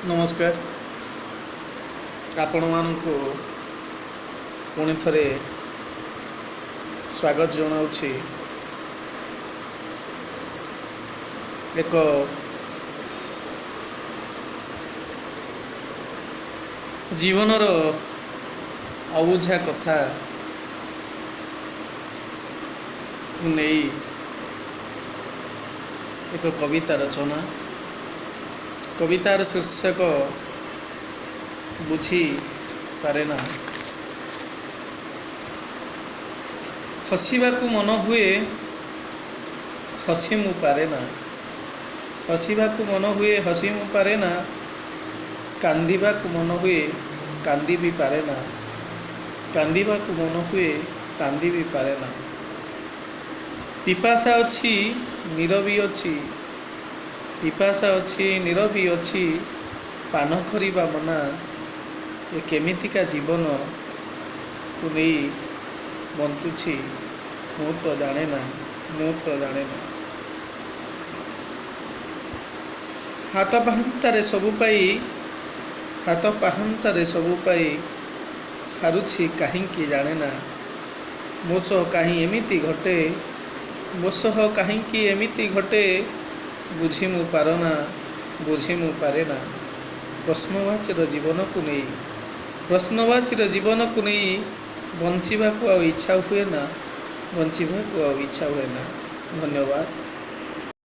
ନମସ୍କାର। ଆପଣମାନଙ୍କୁ ପୁଣି ଥରେ ସ୍ୱାଗତ ଜଣାଉଛି ଏକ ଜୀବନର ଅବୁଝା କଥା କୁ ନେଇ ଏକ କବିତା ରଚନା। କବିତାର ଶୀର୍ଷକ ବୁଝି ପାରେ ନା। ହସିବାକୁ ମନ ହୁଏ, ହସି ମୁଁ ପାରେ ନା। ହସିବାକୁ ମନ ହୁଏ, ହସି ମୁଁ ପାରେ ନା। କାନ୍ଦିବାକୁ ମନ ହୁଏ, କାନ୍ଦି ବି ପାରେ ନା। କାନ୍ଦିବାକୁ ମନ ହୁଏ, କାନ୍ଦି ବି ପାରେ ନା। ପିପାସା ଅଛି, ନୀରବି ଅଛି। ପିପାସା ଅଛି, ନୀରବି ଅଛି, ପାନ କରିବା ମନା। ଏ କେମିତିକା ଜୀବନକୁ ନେଇ ବଞ୍ଚୁଛି ମୁଁ ତ ଜାଣେ ନା, ମୁଁ ତ ଜାଣେ ନା। ହାତ ପାହାନ୍ତାରେ ସବୁ ପାଇ, ହାତ ପାହାନ୍ତାରେ ସବୁ ପାଇ ହାରୁଛି କାହିଁକି ଜାଣେ ନା। ମୋ ସହ କାହିଁ ଏମିତି ଘଟେ, ମୋ ସହ କାହିଁକି ଏମିତି ଘଟେ, ବୁଝି ମୁଁ ପାରନା, ବୁଝି ମୁଁ ପାରେ ନା। ପ୍ରଶ୍ନବାଚୀର ଜୀବନକୁ ନେଇ, ପ୍ରଶ୍ନବାଚୀର ଜୀବନକୁ ନେଇ ବଞ୍ଚିବାକୁ ଆଉ ଇଚ୍ଛା ହୁଏ ନା, ବଞ୍ଚିବାକୁ ଆଉ ଇଚ୍ଛା ହୁଏ ନା। ଧନ୍ୟବାଦ।